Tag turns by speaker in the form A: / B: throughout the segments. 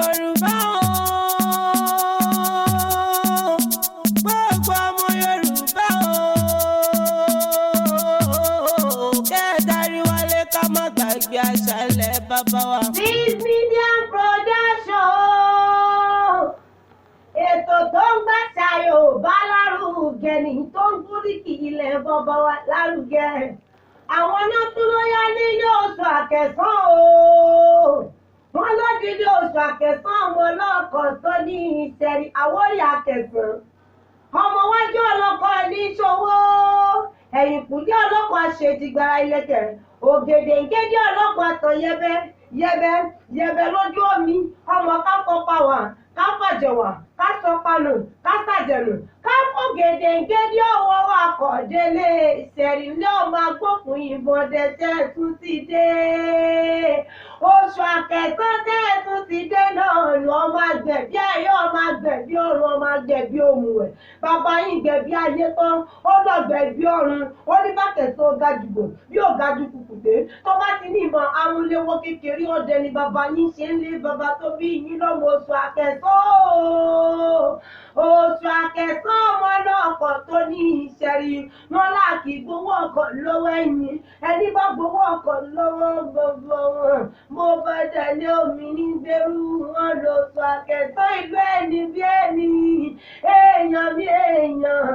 A: Yorùbá o, gbogbo ọmọ Yorùbá o, kẹ́ẹ̀dárí wálé, ká má gbàgbé àṣàlẹ̀ bàbá wa.
B: This Media Production, ètò tó ń gbàṣà Yorùbá lárugẹ ní, tó ń gbóríkì ilẹ̀ bàbá wa lárugẹ. Àwọn náà tún ló yá nínú oṣù àkẹsàn o. Wọ́n lódìdí oṣù àkẹsàn, ọmọ ọlọ́kọ̀ tó ní ìṣẹ̀rí Àwórì àkẹsàn. Ọmọ wájú ọlọ́kọ̀ ní ṣòwò, ẹ̀yìnkùlé ọlọ́kọ̀ àṣejìgbara ilẹ̀kẹ̀, ògèdèǹgédé ọlọ́kọ̀ àtọ̀ yẹbẹ yẹbẹ yẹbẹ lójú omi. Ọmọ káfọpáwà, káfàjẹwà, kásọpanù, kásàjẹnù, káfọgèdèǹgédé ọwọ́ wa kọ̀ délé ìṣẹ̀rí ní ọmọ agbófin ìbọn dẹ́sẹ̀ tún ti dé. Oṣù àkẹsàn tẹ́ tún ti dé náà lọ. Ọmọ àgbẹ̀bí ayé, ọmọ àgbẹ̀bí ọ̀run, ọmọ àgbẹ̀bí òmùwẹ̀. Bàbá yín gbẹ̀bí ayé tán, ó lọ gbẹ̀bí ọ̀run. Ó ní bàtẹ̀ tó ga jùgbò bí ó ga ju kùkùté tó bá ti ní ìmọ̀ amúléwọ́ kékeré ọdẹ ni bàbá yín ṣe ń lé bàbá tó bí yín lọ́mọ. Oṣù àkẹsàn ooo, oṣù àkẹsàn, ọmọ náà kọ̀ tó ní ìṣẹ̀rí wọn láàkì gbowó ọkọ̀ lọ́wọ́ ẹ̀yìn. Ẹni bá gbowó ọkọ̀ lọ́wọ́ gbogbo wọn, mo bá dalẹ̀ omi ní gbèrú wọn. Lóṣù àkẹsàn, ìlú ẹni bí ẹni, èèyàn bí èèyàn.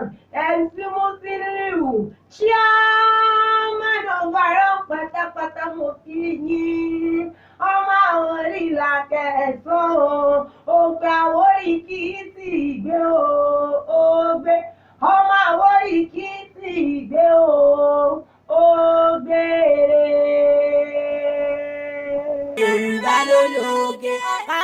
B: MC Musiliu, chairman of Aron pátápátá, mo kí yín. Ọmọ àwọn orílẹ̀ àkẹsàn o, ògbà Àwórì kì í sì gbé o, ó gbé. Ọmọ Àwórì kì í sì gbé o, ó gbére.
A: Yorùbá ló lóge ká.